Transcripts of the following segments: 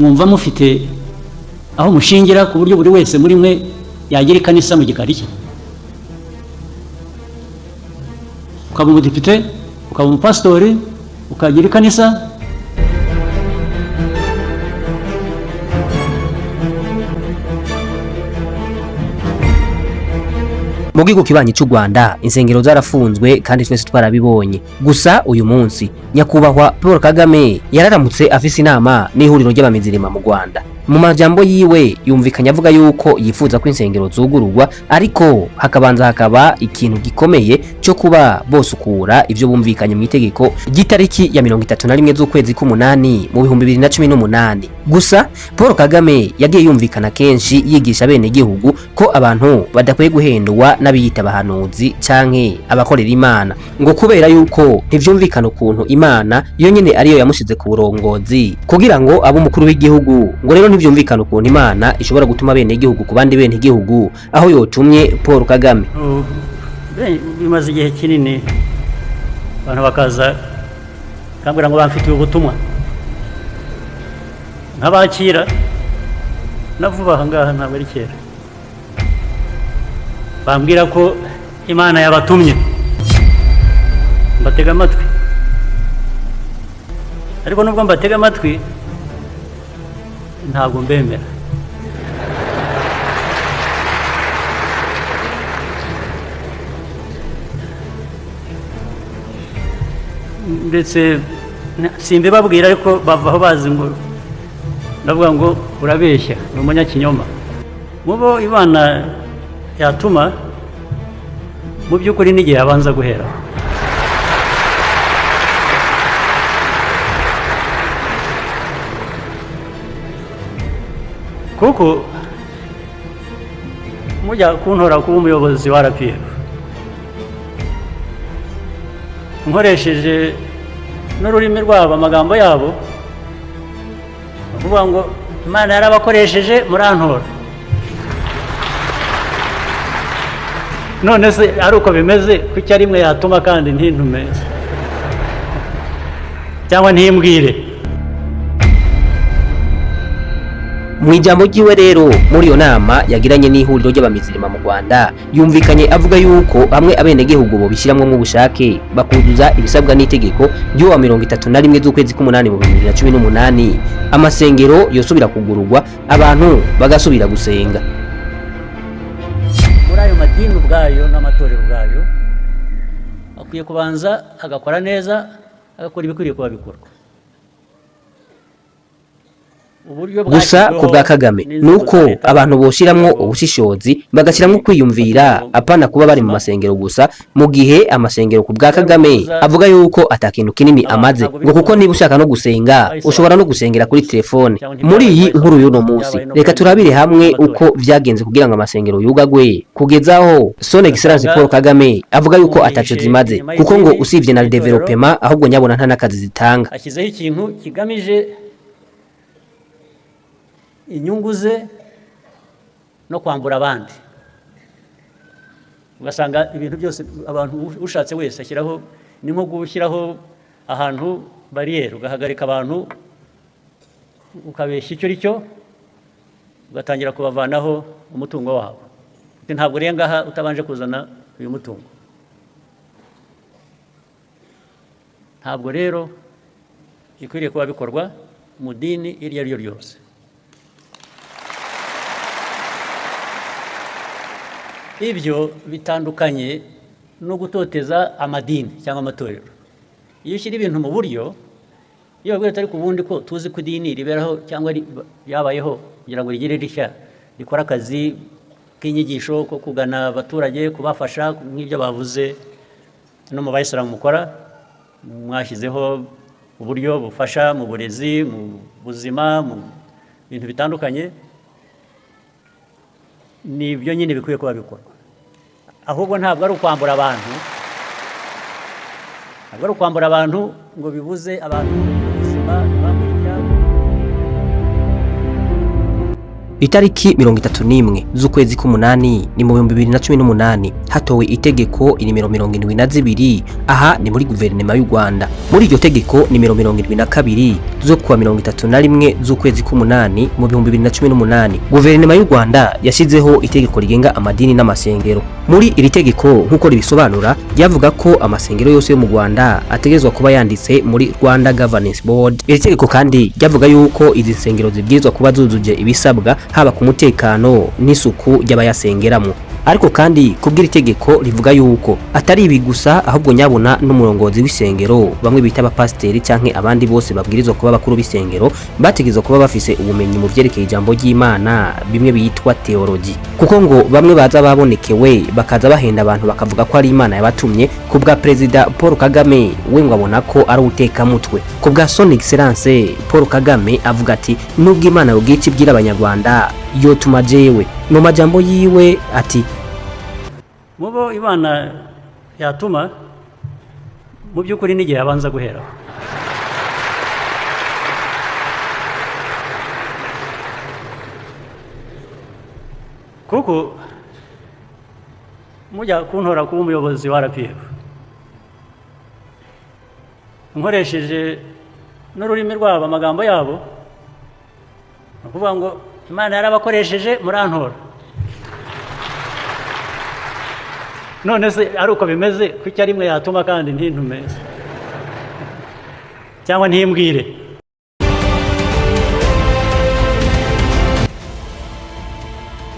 Mwumva mufite aho mushingira ku buryo buri wese muri mwe yagira ikanisa mu gikari cye, ukaba umudepite, ukaba umupasitori, ukagira ikanisa. Mu gihugu kibanyi cy'u Rwanda insengero zarafunzwe kandi twese twarabibonye. Gusa uyu munsi nyakubahwa Paul Kagame yararamutse afise inama n'ihuriro ry'abamizirima mu Rwanda. Mu majambo yiwe yumvikanye avuga yuko yifuza ko insengero zugururwa, ariko hakabanza hakaba ikintu gikomeye cyo kuba bosukura ivyo bumvikanye mu itegeko ry'itariki ya 31 z'ukwezi k'umunani mu 2018. Gusa Paul Kagame yagiye yumvikana kenshi yigisha bene gihugu ko abantu badakwiye guhendwa n'abiyita abahanuzi canke abakorera Imana, ngo kubera yuko ntivyumvikana ukuntu Imana yo nyene ariyo yamushize ku burongozi kugira ngo abe umukuru w'igihugu. Ngo rero ntivyumvikana ukuntu Imana ishobora gutuma bene gihugu ku bandi bene gihugu aho yotumye Paul Kagame. Bimaze igihe kinini abantu bakaza kambwira ngo bamfitiye ubutumwa, nkabakira na vuba aha ngaha, ntabwo ari kera, bambwira ko Imana yabatumye, mbatega amatwi. Ariko nubwo mbatega amatwi ntabwo mbemera. Ndetse simbibabwira, ariko bavaho bazi ngo ndavuga ngo urabeshya, ni umunyakinyoma. Mubo Imana yatuma mu by'ukuri n'igihe abanza guhera. Kuko mujya kuntora kuba umuyobozi wa RPF, nkoresheje n'ururimi rwabo, amagambo yabo, bavuga ngo Imana yarabakoresheje murantora. None se ari uko bimeze, kuki ari mwe yatuma kandi ntintume cyangwa ntimbwire? Mu ijambo ryiwe rero muri iyo nama yagiranye n'ihuriro ry'abamizirima mu Rwanda, yumvikanye avuga yuko hamwe abenegihugu bobishiramwo nk'ubushake bakuzuza ibisabwa n'itegeko ry'uwa 31 z'ukwezi k'umunani mu 2018, amasengero yosubira kugururwa, abantu bagasubira gusenga. Muri ayo madini ubwayo n'amatorero ubwayo akwiye kubanza agakora neza, agakora ibikwiriye kuba bikorwa. Gusa ku bwa Kagame nuko abantu boshiramwo ubushishozi, bagashiramwo kwiyumvira, apana kuba bari mu masengero gusa. Mu gihe amasengero ku bwa Kagame avuga yuko atakintu kinini amaze, ngo kuko niba ushaka no gusenga ushobora no gusengera kuri telefone. Muri iyi nkuru y'uno munsi reka turabire hamwe uko vyagenze kugira ngo amasengero yugagwe, kugezaho Son Excellence Paul Kagame avuga yuko ataco zimaze, kuko ngo usivye na development ahubwo nyabona nta nakazi zitanga. Ashyizeho ikintu kigamije inyungu ze no kwambura abandi, ugasanga ibintu byose abantu ushatse wese ashyiraho, ni nko gushyiraho ahantu bariyeri, ugahagarika abantu, ukabeshya icyo ari cyo, ugatangira kubavanaho umutungo wabo. Ntabwo urenga aha utabanje kuzana uyu mutungo. Ntabwo rero ikwiriye kuba bikorwa mu dini iryo ari ryo ryose. Ibyo bitandukanye no gutoteza amadini cyangwa amatorero. Iyo ushyira ibintu mu buryo, iyo babwira atari ku bundi ko tuzi ko idini riberaho cyangwa ryabayeho kugira ngo rigire rishya, rikore akazi k'inyigisho ko kugana abaturage, kubafasha nk'ibyo bavuze no mu bayisilamu mukora, mwashyizeho uburyo bufasha mu burezi, mu buzima, mu bintu bitandukanye. Ni ibyo nyine bikwiye kuba bikorwa. Ahubwo ntabwo ari ukwambura abantu, ntabwo ari ukwambura abantu ngo bibuze abantu ubuzima bambura ibyabo. Itariki 31 z'ukwezi k'umunani ni mu 2018 hatowe itegeko inimero 72, aha ni muri guverinoma y'u Rwanda. Muri iryo tegeko nimero 72 zo kuwa 31 z'ukwezi k'umunani mu 2018, guverinoma y'u Rwanda yashizeho itegeko rigenga amadini n'amasengero. Muri iri tegeko, nk'uko ribisobanura, ryavuga ko amasengero yose yo mu Rwanda ategerezwa kuba yanditse muri Rwanda Governance Board. Iri tegeko kandi ryavuga yuko izi nsengero zibwirizwa kuba zujuje ibisabwa, haba ku mutekano n'isuku ry'abayasengeramo. Ariko kandi kubw'iri tegeko rivuga yuko atari ibi gusa, ahubwo nyabona n'umurongozi w'isengero, bamwe bita abapasiteri canke abandi bose babwirizwa kuba abakuru b'isengero, bategerezwa kuba bafise ubumenyi mu vyerekeye ijambo ry'Imana, bimwe bitwa theology, kuko ngo bamwe baza babonekewe bakaza bahenda abantu bakavuga ko ari Imana yabatumye. Ku bwa Perezida Paul Kagame, we ngo abona ko ari utekamutwe. Ku bwa Son Excellence Paul Kagame avuga ati nubwo Imana yogira ibwira abanyarwanda, yotuma jewe. Mu majambo yiwe ati: Mubo Imana yatuma, mu by'ukuri n'igihe abanza guheraho. Kuko mujya kuntora kuba umuyobozi wa RPF, nkoresheje n'ururimi rwabo, amagambo yabo, ni ukuvuga ngo Imana yarabakoresheje murantora. None se ari uko bimeze, kuki ari mwe yatuma kandi ntintume cyangwa ntimbwire?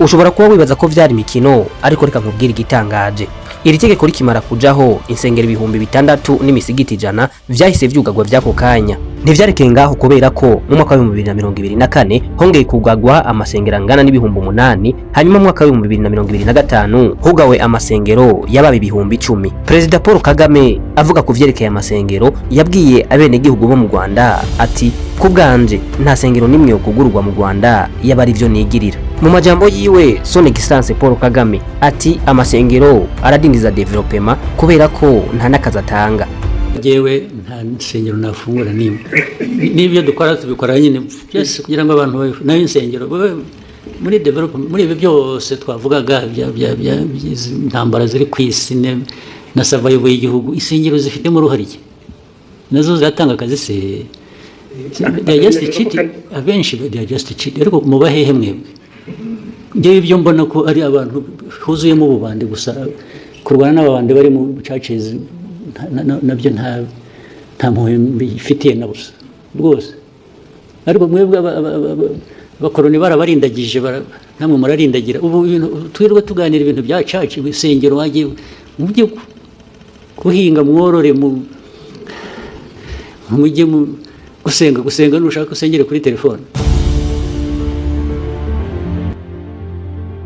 Ushobora kuba wibaza ko vyari imikino, ariko reka nkubwire igitangaje. Iri tegeko rikimara kujaho, insengero 6000 n'imisigiti 100 vyahise vyugagwa vy'ako kanya. Ntivyarekeye ngaho, kubera ko mu mwaka w'ibihumbi 2024 hongeye kugagwa amasengero angana n'8000, hanyuma mu mwaka wa 2025 hugawe amasengero yababa 10,000. Perezida Paul Kagame avuga ku vyerekeye amasengero, yabwiye abenegihugu bo mu Rwanda ati: "Ku bwanje nta sengero nimwe yo kugururwa mu Rwanda yaba ari vyo nigirira." Mu majambo yiwe, Son Excellence Paul Kagame ati amasengero aradindiza développement kubera ko nta n'akazi atanga. Jewe nta nsengero nafungura nimwe. N'ibyo dukora tubikora nyine byose kugira ngo abantu nayo insengero babe muri development. Muri ibi byose twavugaga bya by'izi ntambara ziri ku isi na survival y'igihugu, insengero zifitemo uruhare iki? Nazo ziratanga akazi se? They are just cheating. Abenshi they are just cheating. Ariko muba hehe mwebwe? Njyewe ibyo mbona ko ari abantu huzuyemo ububandi gusa. Kurwana n'ababandi bari mu churches nabyo nta mpuhwe mbifitiye na busa rwose. Ariko mwebwe abakoroni barabarindagije, namwe murarindagira. Ubu ibintu twirirwa tuganira, ibintu bya church, insengero, wagiye mujye guhinga, mworore, mu mujye mu gusenga. Gusenga nushaka usengere kuri telefone.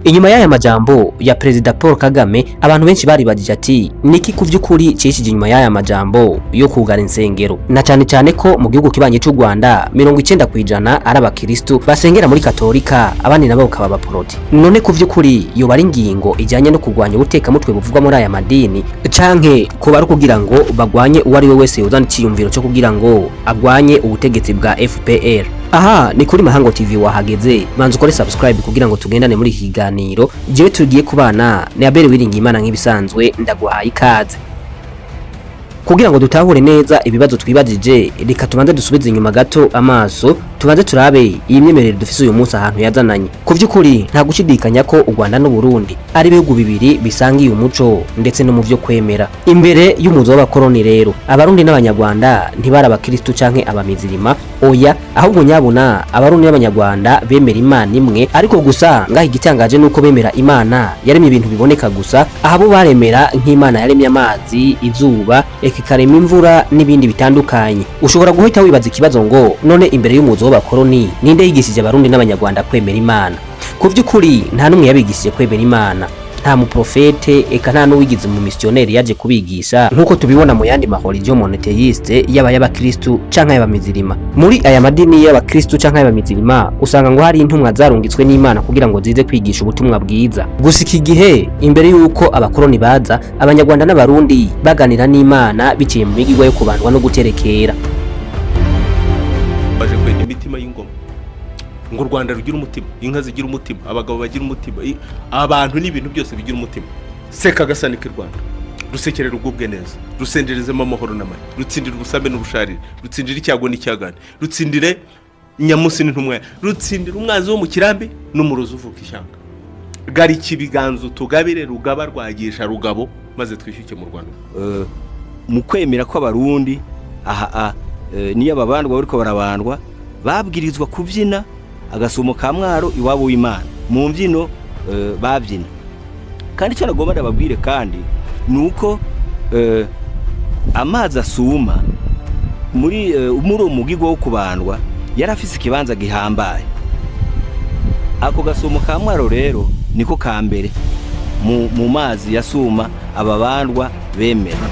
Inyuma y'aya majambo ya Perezida Paul Kagame, abantu benshi baribagije ati niki ku vy'ukuri cishije inyuma y'aya majambo yo kugara insengero, na cyane cyane ko mu gihugu kibanye cy'u Rwanda 90% ari abakristu basengera muri Katolika, abandi nabo bakaba abaporoti. None ku vy'ukuri yoba ari ingingo ijyanye no kurwanya ubutekamutwe buvugwa muri aya madini, canke kuba ari kugira ngo bagwanye uwo ari we wese yozana iciyumviro cyo kugira ngo agwanye ubutegetsi bwa FPR? Aha ni kuri Mahango TV. Wahageze, banza ukore subscribe kugira ngo tugendane muri iki kiganiro. Jewe tugiye kubana ni Abel Wiringiyimana, nk'ibisanzwe ndaguhaye ikaze. Kugira ngo dutahure neza ibibazo twibajije, reka tubanze dusubize inyuma gato amaso, tubanze turabe iyi myemerere dufise uyu munsi ahantu yazananye. Ku vy'ukuri nta gushidikanya ko u Rwanda n'u Burundi ari ibihugu bibiri bisangiye umuco ndetse no mu vyo kwemera. Imbere y'umuzo w'abakoroni rero, Abarundi n'Abanyarwanda ntibari abakristu canke abamizirima, oya, ahubwo nyabuna Abarundi n'Abanyarwanda bemera Imana imwe. Ariko gusa ngaho igitangaje nuko bemera Imana yaremye ibintu biboneka gusa, aha bo baremera nk'Imana yaremye amazi, izuba, eka ikarema imvura n'ibindi bitandukanye. Ushobora guhita wibaza ikibazo ngo none imbere y'umuzo w'abakoroni ninde yigishije Abarundi n'Abanyarwanda kwemera Imana? Ku vy'ukuri nta n'umwe yabigishije kwemera Imana, nta muprofete, eka nta n'uwigize mu missionnaire yaje kubigisha, nk'uko tubibona mu yandi ma religion monothéiste, yaba y'abakristu canke y'abamizirima. Muri aya madini y'abakristu canke y'abamizirima usanga ngo hari intumwa zarungitswe n'Imana kugira ngo zize kwigisha ubutumwa bwiza. Gusa iki gihe, imbere y'uko abakoroni baza, Abanyarwanda n'Abarundi baganira n'Imana biciye mu migigwa yo kubandwa no guterekera. Baje kwenda imitima y'ingoma. Ngo u Rwanda rugira umutima, inka zigira umutima, abagabo bagira umutima, abantu n'ibintu byose bigira umutima. Seka agasani k'i Rwanda, rusekerera ugubwe neza, rusenderezemo amahoro n'amani, rutsindire ubusambe n'ubusharire, rutsindire icyago n'icyagane, rutsindire nyamusi n'intumwa, rutsindire umwanzi wo mu kirambi n'umurozi uvuka ishyanga. Garika ibiganza utugabire rugaba rwagisha rugabo, maze twishyuke mu Rwanda. Mu kwemera kw'abarundi aha niyo ababandwa bariko barabandwa babwirizwa kubyina agasumo ka mwaro iwabo w'Imana mu mbyino babyina. Kandi icyo nagomba ndababwire kandi nuko amazi asuma muri uwo mugigo wo kubandwa yari afise ikibanza gihambaye. Ako gasumo ka mwaro rero niko ka mbere mu mazi yasuma ababandwa bemera.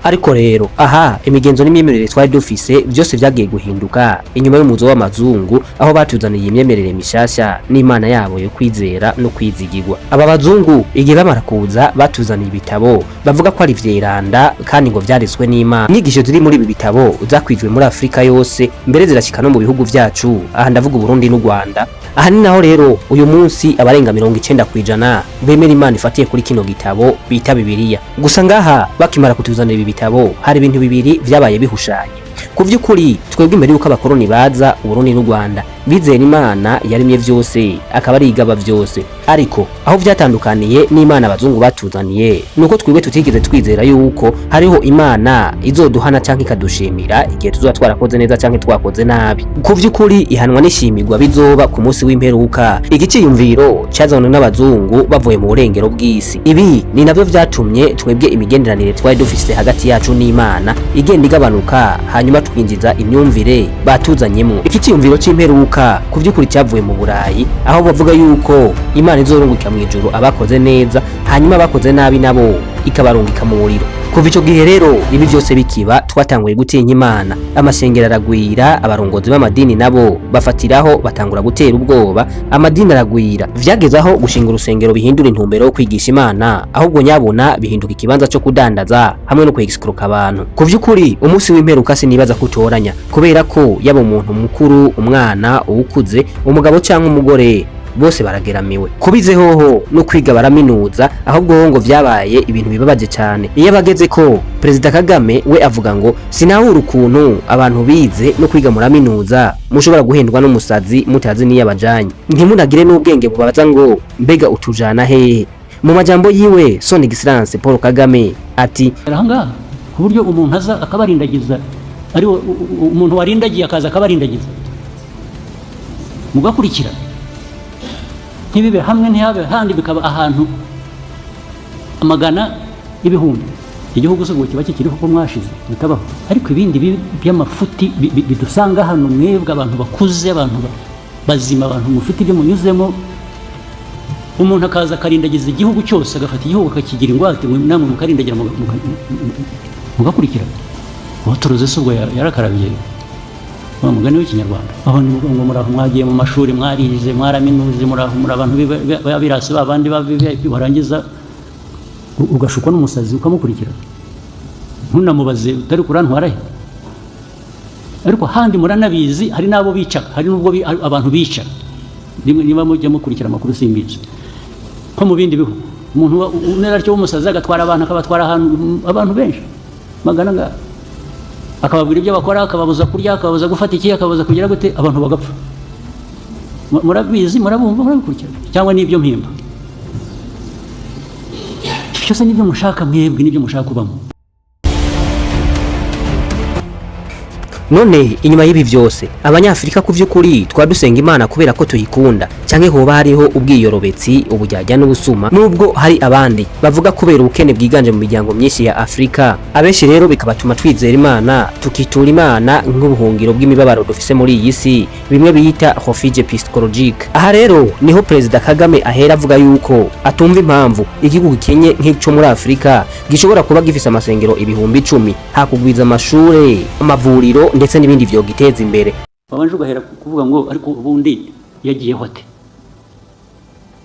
Ariko rero aha imigenzo n'imyemerere twari dufise byose vyagiye guhinduka inyuma y'umuzo w'amazungu, aho batuzaniye imyemerere mishasha n'Imana yabo yo kwizera no kwizigirwa. Aba bazungu igihe bamara kuza batuzaniye ibitabo bavuga ko ari vyeranda kandi ngo vyaritswe n'Imana. Inyigisho ziri muri ibi bitabo zakwijwe muri Afrika yose, mbere zirashika no mu bihugu vyacu, aha ndavuga Burundi n'u Rwanda. Aha ni naho rero uyu munsi abarenga 90% bemera Imana ifatiye kuri kino gitabo bita Bibiliya. Gusa ngaha bakimara kutuzanira ibi bitabo hari ibintu bibiri vyabaye bihushanye. Ku vy'ukuri twebwe imbere yuko abakoroni baza Uburundi n'u Rwanda bizera Imana yaremye vyose akaba ari igaba vyose, ariko aho vyatandukaniye n'Imana abazungu batuzaniye nuko twebwe tutigeze twizera yuko hariho Imana izoduhana canke ikadushimira igihe tuzoba twarakoze neza canke twakoze nabi. Ku vy'ukuri ihanwa n'ishimirwa bizoba ku munsi w'imperuka, igiciyumviro cazanwe n'abazungu bavuye mu burengero bw'isi. Ibi ni navyo vyatumye twebwe imigenderanire twari dufise hagati yacu n'Imana igenda igabanuka, hanyuma twinjiza imyumvire batuzanyemo. Iki ciyumviro c'imperuka ku vy'ukuri cyavuye mu Burayi, aho bavuga yuko Imana izorungika mu ijuru abakoze neza, hanyuma abakoze nabi nabo ikabarungika mu muriro. Kuva ico gihe rero ibi vyose bikiba twatanguye gutinya Imana, amasengero aragwira, abarongozi b'amadini nabo bafatiraho batangura gutera ubwoba, amadini aragwira. Vyageze aho gushinga urusengero bihindura intumbero yo kwigisha Imana, ahubwo nyabona bihinduka ikibanza cyo kudandaza hamwe no kwexcluka abantu. Ku vy'ukuri umunsi w'imperuka sinibaza kutoranya, kubera ko yaba umuntu mukuru, umwana, uwukuze, umugabo canke umugore bose barageramiwe. Kubize hoho no kwiga baraminuza, ahubwo ho ngo vyabaye ibintu bibabaje cyane. Iyo abageze ko Perezida Kagame we avuga ngo sinahura ukuntu abantu bize no kwiga muraminuza mushobora guhendwa n'umusazi mutazi niyo abajanye, ntimunagire n'ubwenge bubaza ngo mbega utujana hehe. Mu majambo yiwe Son Excellence Paul Kagame ati ahangaha ku buryo umuntu aza akabarindagiza, ari umuntu warindagiye akaza akabarindagiza mugakurikira, ntibibe hamwe ntihabe handi, bikaba ahantu amagana y'ibihumbi. Igihugu se ngo kiba kikiriho ko mwashize bitabaho. Ariko ibindi by'amafuti bidusanga hano mwebwe abantu bakuze, abantu bazima, abantu mufite ibyo munyuzemo, umuntu akaza akarindagiza igihugu cyose, agafata igihugu akakigira ingwate, namwe mukarindagira mugakurikira. Uwaturuze se ubwo yarakarabiye wa mugani w'ikinyarwanda. Aho ngo muraho mwagiye mu mashuri, mwarize, mwaraminuze, muraho muri abantu b'abirasi babandi barangiza ugashukwa n'umusazi ukamukurikira, ntunamubaze utari kurantwara he. Ariko handi muranabizi, hari n'abo bica, hari n'ubwo abantu bica, niba mujya mukurikira amakuru simbizi ko mu bindi bihugu umuntu uneraryo w'umusazi agatwara abantu, akabatwara ahantu abantu benshi magana ngara, akababwira ibyo bakora, akababuza kurya, akababuza gufata iki, akababuza kugira gute, abantu bagapfa. Murabizi, murabumva, murabikurikira, cyangwa n'ibyo mpimba byose n'ibyo mushaka mwebwe, n'ibyo mushaka kubamo. None inyuma y'ibi vyose abanyafrika ku vy'ukuri twadusenga Imana kubera ko tuyikunda, canke hoba hariho ubwiyorobetsi, ubujyajya n'ubusuma, nubwo hari abandi bavuga kubera ubukene bwiganje mu miryango myinshi ya Afrika. Abenshi rero bikabatuma twizera Imana, tukitura Imana nk'ubuhungiro bw'imibabaro dufise muri iyi si, bimwe biyita refuge psychologique. Aha rero niho Perezida Kagame ahera avuga yuko atumva impamvu igihugu gikenye nk'ico muri Afrika gishobora kuba gifise amasengero 10,000, hakugwiza amashure, amavuriro ndetse n'ibindi vyogiteza imbere. Wabanje ugahera kuvuga ngo ariko ubundi yagiyeho ate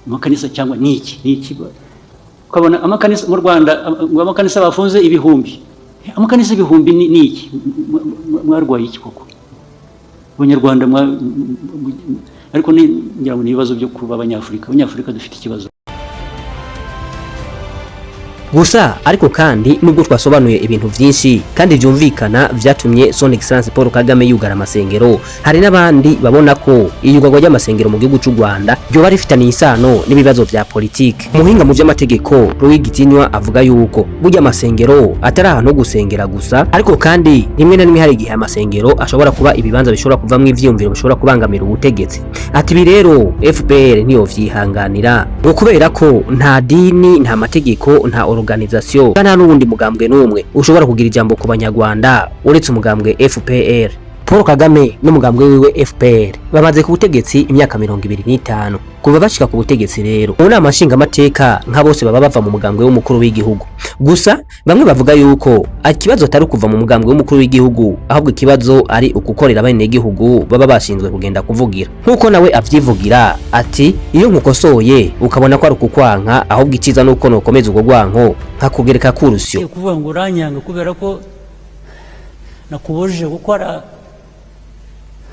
amakanisa, cyangwa niki niki, ukabona amakanisa mu Rwanda, ngo amakanisa bafunze ibihumbi, amakanisa ibihumbi niki, mwarwaye iki koko? Abanyarwanda ariko ngira ngo ni ibibazo byo kuba Abanyafurika. Abanyafurika dufite ikibazo. Gusa ariko kandi, nubwo twasobanuye ibintu vyinshi kandi vyumvikana vyatumye Son Excellence Paul Kagame yugara amasengero, hari n'abandi babona ko iyugarwa ry'amasengero mu gihugu c'u Rwanda ryoba rifitaniye isano n'ibibazo vya politike. Umuhinga mu vy'amategeko Louis Gitinywa avuga yuko burya amasengero atari ahantu ho gusengera gusa, ariko kandi rimwe na rimwe hari igihe amasengero ashobora kuba ibibanza bishobora kuvamwo ivyiyumviro bishobora kubangamira ubutegetsi. Ati ibi rero FPR ntiyovyihanganira, ngo kubera ko nta dini, nta mategeko, nta organisation, nta n'uwundi mugambwe n'umwe ushobora kugira ijambo ku Banyarwanda uretse umugambwe FPR. Paul Kagame n'umugambwe wiwe FPR bamaze ku butegetsi imyaka 25. Kuva bashika ku butegetsi rero, mu nama nshingamateka nka bose baba bava mu mugambwe w'umukuru w'igihugu. Gusa bamwe bavuga yuko ikibazo atari ukuva mu mugambwe w'umukuru w'igihugu, ahubwo ikibazo ari ukukorera abenegihugu baba bashinzwe kugenda kuvugira, nk'uko nawe avyivugira ati: "Iyo nkukosoye ukabona ko ari ukukwanka, ahubwo iciza nuko nokomeza urwo rwanko nkakugereka kurusyo." Kuvuga ngo uranyanga kubera ko nakubujije gukora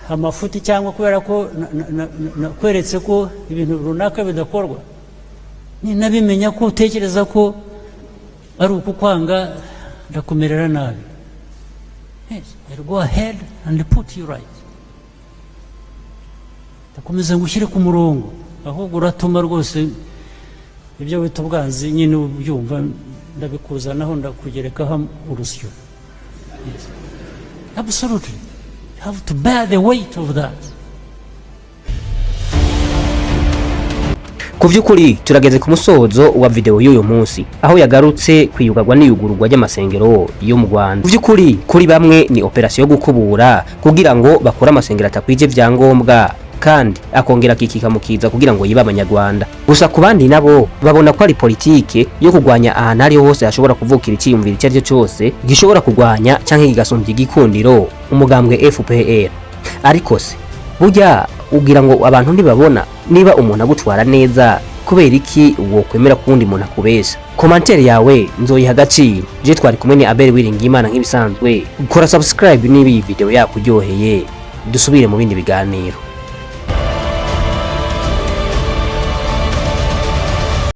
amafuti, cyangwa kubera ko nakweretse ko ibintu runaka bidakorwa, ninabimenya ko utekereza ko ari ukukwanga, ndakumerera nabi. Yes, I'll go ahead and put you right. Ndakomeza ngushyire ku murongo. Ahubwo uratuma rwose ibyo wita ubwanzi nyine ubyumva, ndabikuzanaho, ndakugerekaho urusyo. Yes. Absolutely. You have to bear the weight of that. Ku by'ukuri turageze ku musozo wa video y'uyu munsi, aho yagarutse kwiyugarwa n'iyugururwa ry'amasengero yo mu Rwanda. Ku by'ukuri, kuri bamwe ni operation yo gukubura kugira ngo bakore amasengero atakwije vyangombwa, kandi akongera akikika mukiza kugira ngo yibe Abanyarwanda. Gusa ku bandi nabo babona ko ari politike yo kurwanya ahantu ariho hose hashobora kuvukira iciyumviro icyo ari cyo cyose gishobora kurwanya canke kigasumbya igikundiro umugambwe FPR. Ariko se burya ugira ngo abantu ntibabona? Niba umuntu agutwara neza, kubera iki wokwemera ko uwundi muntu akubesha? Commentaire yawe nzoyiha agaciro. Je twari kumwe ni Abel Wiringiyimana nk'ibisanzwe. Kora subscribe niba iyi video yakuryoheye. Dusubire mu bindi biganiro.